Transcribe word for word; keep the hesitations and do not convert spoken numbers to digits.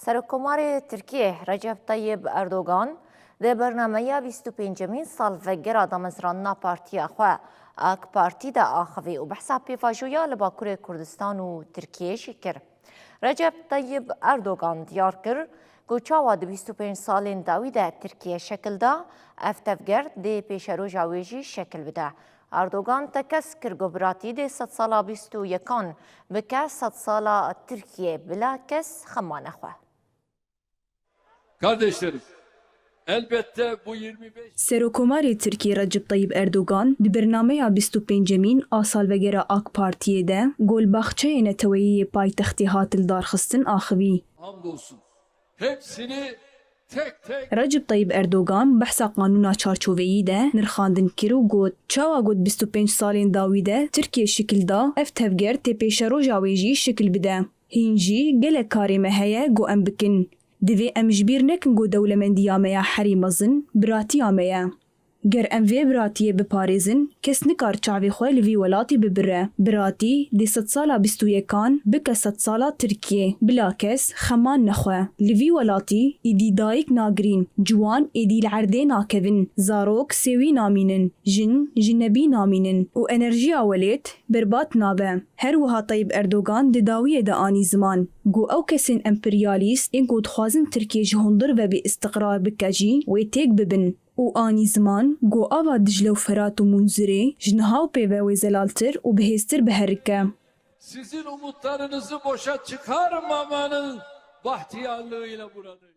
Serokkomarê Tirkiyê Recep Tayyip Erdogan di bernameya bîst û pêncemîn salvegera damezrandina partiya xwe AK Partî de axivî û behsa pêvajoya li Bakurê Kurdistan û Tirkiyê jî kir. Recep Tayyip Erdogan diyar kir ku çawa di bîst û pênc salên dawî de Tirkiye şekil da, ev tevger dê pêşeroja wê jî şekil bide. Erdogan tekez kir ku biratî dê sedsala bîst û yekan bike sedsala Tirkiyê, bila kes xema nexwe. Kardeşlerim, elbette bu yirmi beş Serokkomarê Tirkiyê Recep Tayyip Erdogan di bernameya bîst û pêncemîn a salvegera AK Partiyê de ku li baxçeyê neteweyî yê paytextê hat lidarxistin axivî. Hamdolsun hepsini tek tek Recep Tayyip Erdogan behsa qanûna çarçoveyî de nirxandin kir û got, çawa got bîst û pênc salên dawî de Tirkiye şikil da, ev tevger tê pêşeroja wê jî şikil bide. Hîn jî gelek karê me heye ku em bikin. Divê em ji bîr nekin ku dewlemendiya me ya herî mezin biratiya me ye. Ger em vê biratiyê biparêzin, kes nikar çavê xwe li vî welatî bibire. Biratî dê sedsala bîst û yekan bike sedsala Tirkiyê. Bila kes xeman nexwe. Li vî welatî êdî dayik nagirîn, ciwan êdî li erdê nakevin, zarok sêwî namînin, jin jinebî namînin û enerjiya welêt berbat nabe. Her wiha Tayyip Erdogan di dawiyê de anî ziman ku ew kesên emperyalîst ên ku dixwazin Tirkiye ji hundir ve bêîstiqrar bike jî wê têk bibin û anî ziman ku ava Dicle û Ferat û Munzirê ji niha û pê ve wê zelaltir û bihêztir biherike. Sizin umutlarınızı boşa çıkarmamanın bahtiyarlığıyla buradayım.